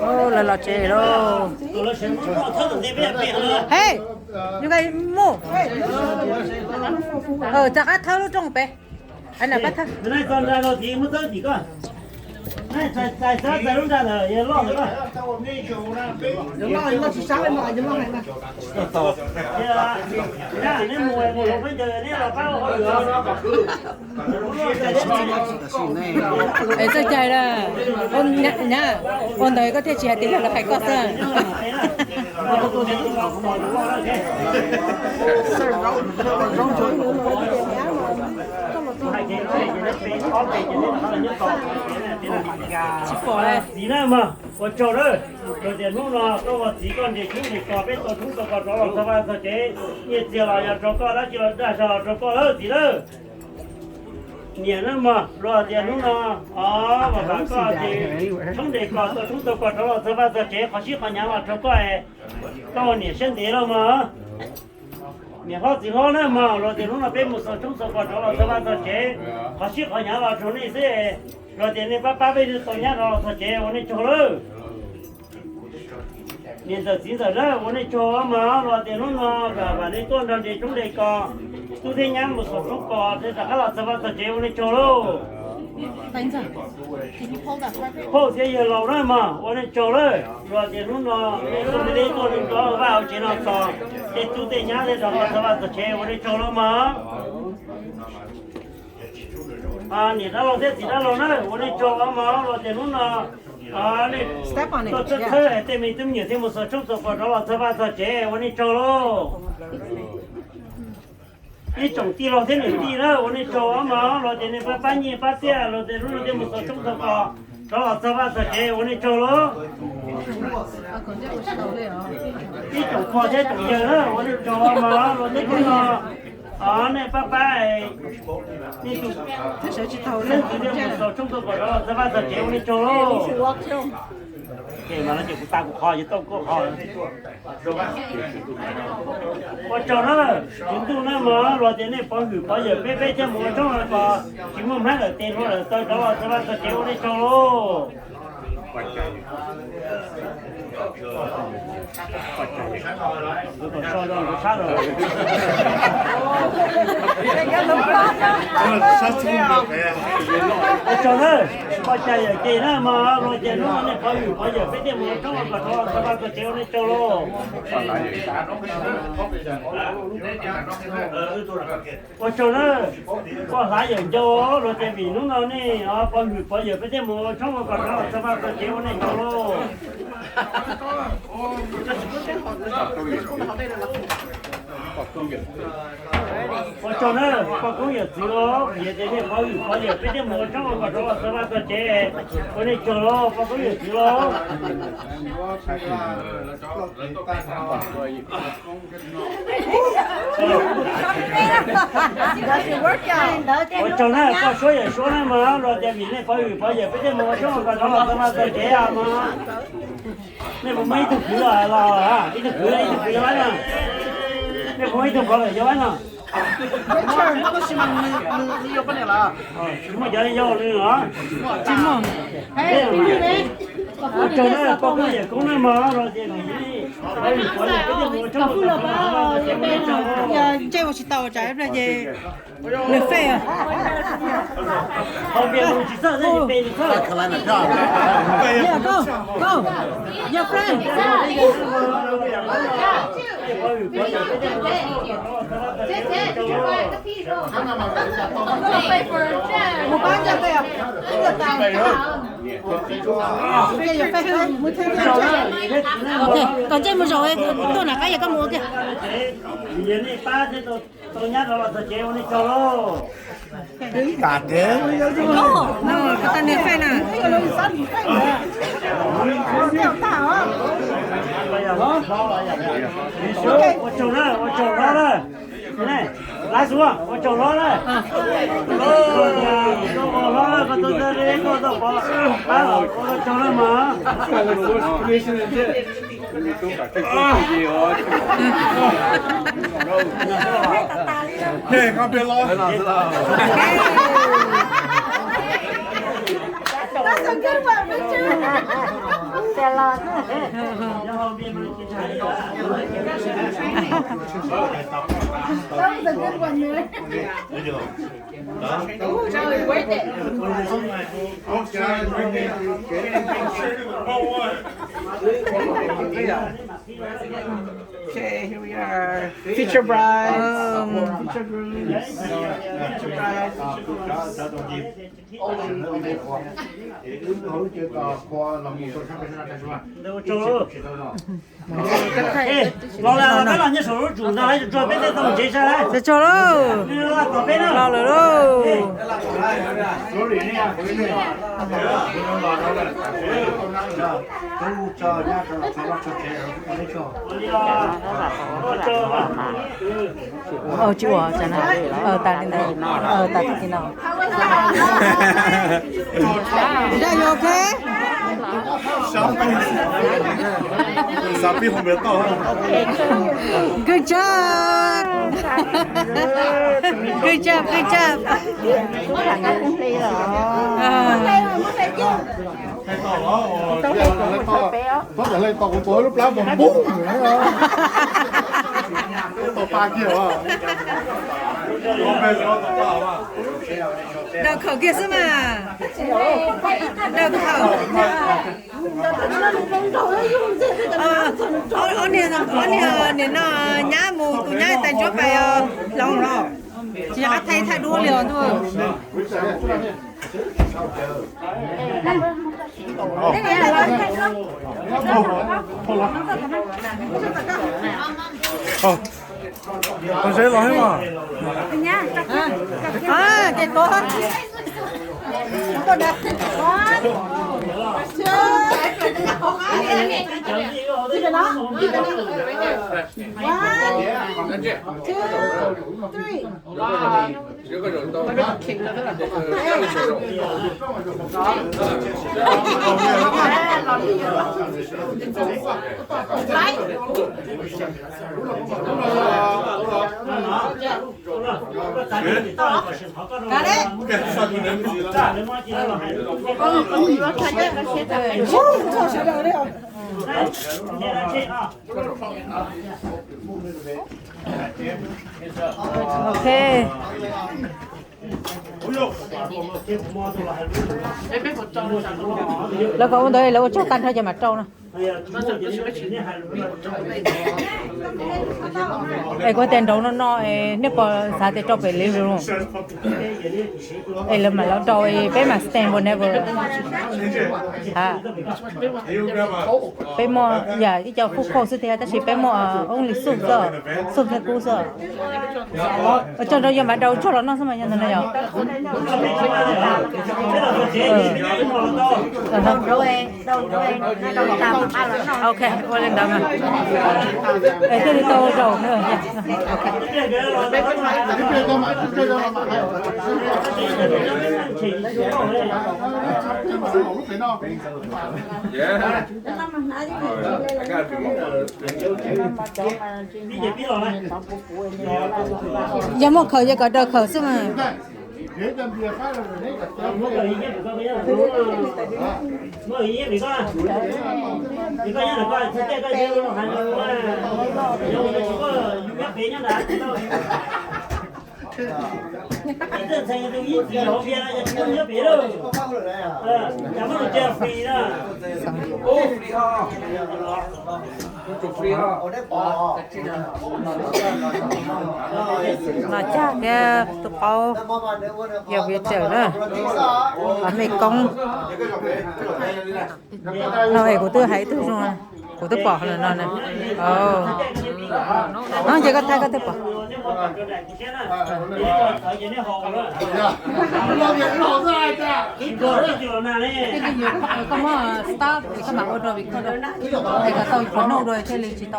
Lawv los tsev lawm. Hey, you guys move. Txog qab thawb lub rooj pem. Pab thawb. Es txawj cai lawm. Ua ntawd koj thiaj tsis hais tias yog lawv hais koj xwb. Tsis pom li. Txiv na mas ua tsaug lawm, luag tias hnub no koj ua txiv koj nres tshoob nres kos peb tau tshoob tau kos rov los txog vaj txog tsev, nyiaj txiag los yog rau koj, dab tsi los dag zog los rau koj lawm txiv lawm. Niam na mas luag tias hnub no, o, vam vam koj ces tshoob nres kos tau tshoob tau kos rov los txog vaj txog tsev, qhov sib qhov hnyav los rau koj, koj ua niam siab ntev lawm mas. Niam hlob txiv hlob na mas luag tias hnub no peb mus xaus tshoob xaus kos rov los txog vaj txog tsev, qhov sib qhov hnyav los rau nej xwb, luag tias nej pab pab peb tau nyab rov los txog tsev ua nej tsaug lawm. Niam ntxawm txiv ntxawm na ua nej tsaug mas luag tias hnub no vam nej tuaj nrog nres tshoob nres kos, tub thiab nyab mus xaus tshoob kos rov qab los txog vaj txog tsev ua nej tsaug lauj. Phauj thiab yawg laus na mas ua nej tsaug lawm, luag tias hnub no nej tuaj nrog nres tshoob nres kos vaj hauv tsev no txog, tej tub tej nyab thiaj rov qab los txog vaj txog tsev ua nej tsaug lawm mas. Niam dab laug thiab txiv dab laug na ua nej tsaug mog, luag tias hnub no nej tuaj txhawb txhawb tej me tub me nyuam thiaj mus xaus tshoob xaus kos rov los txog vaj txog tsev ua nej tsaug lauj. Ib tsoom tij laug thiab niam tij na ua nej tsaug mog, luag tias nej pab pab nyiaj pab txiaj, luag tias hnub no thiaj mus xaus tshoob xaus kos rov los txog vaj txog tsev ua nej tsaug lauj. Ib tsoom pog thiab tsoom yawg na ua nej tsaug mog, luag tias hnub no nej pab pab nej tus leej txiv thiaj mus xaus tshoob xaus kos rov los txog vaj txog tsev ua nej tsaug lauj. Ces mas no ces kuv tas kuv qhov ces tau koj qhov. Ua tsaug na, tus ntuj na mog, luag tias nej pov hwm pov yawm peb, peb thiaj mus ua tshoob ua kos, tsis muaj hmab lawm tes hlua lawm taw rov los txog vaj txog tsev ua nej tsaug lauj. Ua tsaug na, poj cai yawm ces na mog, luag tias hnub no nej pov hwm pov yawm peb thiaj mus ua tshoob ua kos rov los txog vaj txog tsev ua nej tsaug lauj. Ua tsaug na, poj hlav yawm ncau, luag tias vim hnub no nej pov hwm pov yawm peb thiaj mus ua tshoob ua kos rov los txog vaj txog tsev ua nej tsaug lauj. Ua tsaug na, poj koob yawm txwv lauj, vim tias nej pov hwm pov yawm peb thiaj mus ua tshoob ua kos rov los txog vaj txog tsev, ua nej tsaug lauj poj koob yawm txwv lauj. Ua tsaug na, poj suab yawm suab na mog, luag tias vim nej pov hwm pov yawm peb thiaj mus ua tshoob ua kos rov los txog vaj txog tsev mog. Nej puas muaj ib tug kwv los, ib tug kwv, ib tug kwv yog laib na? Nej puas muaj ib tug qhov lawm yog laib no? Tsis muaj cov yau li los? Tsis muaj. Ua tsaug na, poj koob yawm koob na mog, luag tias vim nej pov hwm pov yawm peb thiaj mus ua tshoob ua kos rov los txog vaj txog tsev ua nej tsaug lauj. Ntsej ua tsis tau tsam ib pliag ces nws fej. Hauv npias mus tsis txawj, tsis pe tsis txawj. Yeah, go, go. Your friend. Mus pab ncaws tes, ncaws tes. Your friend. Ok, kom ntsej muag zaum, tuaj nram qab yog koj mus ua kiag. Tau nyab rov los txog tsev ua nej tsaug lauj. Koj tau niag fej na. Ua tsaug na, ua tsaug hlob na. Lab xua, ua tsaug hlob na. Koj hlob na, koj tau txawj li koj tau pov pab los ua tsaug na mog. Hey, nqa peb los. That was a good one, man. Okay, here we are. Future brides. Um, future grooms. Future brides. Future grooms. Los lawm, los peb los nyob saum lub tsum ntag, peb tso peb tej tau ntsev saib. Tso tso lauj. Los lawm lauj. Ua tsis ua tas li ntawd, tas li no. Is that you okay? Good job. Good job, good job. Tau hle tau kuv tuav lub plab npog npog. Tau pa kiag. Daus khaum kiag xwb mas. Daus khaum. Ob niag, ob niag nim no nyab mus, tus nyab tais ntsuab pais hloov los. Tsis nco qab thaij, thaij duab li os ntuj. Qhov zeb los thiab mas. Ces kov. One, two, three. Ok. Lawv kom ua ntawd, lawv ua tsaug tag nrho ces mam rau no. Es kuv tias nraud no no, nej puas xav tias rau pem living room? Es lawv mam los rau, peb mam stand whenever. Peb muaj yam ib co food court xwb thiab, tab sis peb muaj only soup xwb, soup thiab kub xwb. Coj nraud yog mam rau tsuag los noj xwb mas yog ntawm no yog. Ok, ua li ntawd mas. Es thiaj li tau zaum. Yog muaj khaws ces kom daws khaws xwb mas. Mas cag thiab tus qaub yog view tawm na, qhov mej koob. No es kuv twb hais ib tug zoo, kuv twb pom lawm no na. No ces koj thaij koj twb pom. Koj muab stop es koj mam ua dua vim koj es kom tau qhov noj dua thiaj li tsis tau.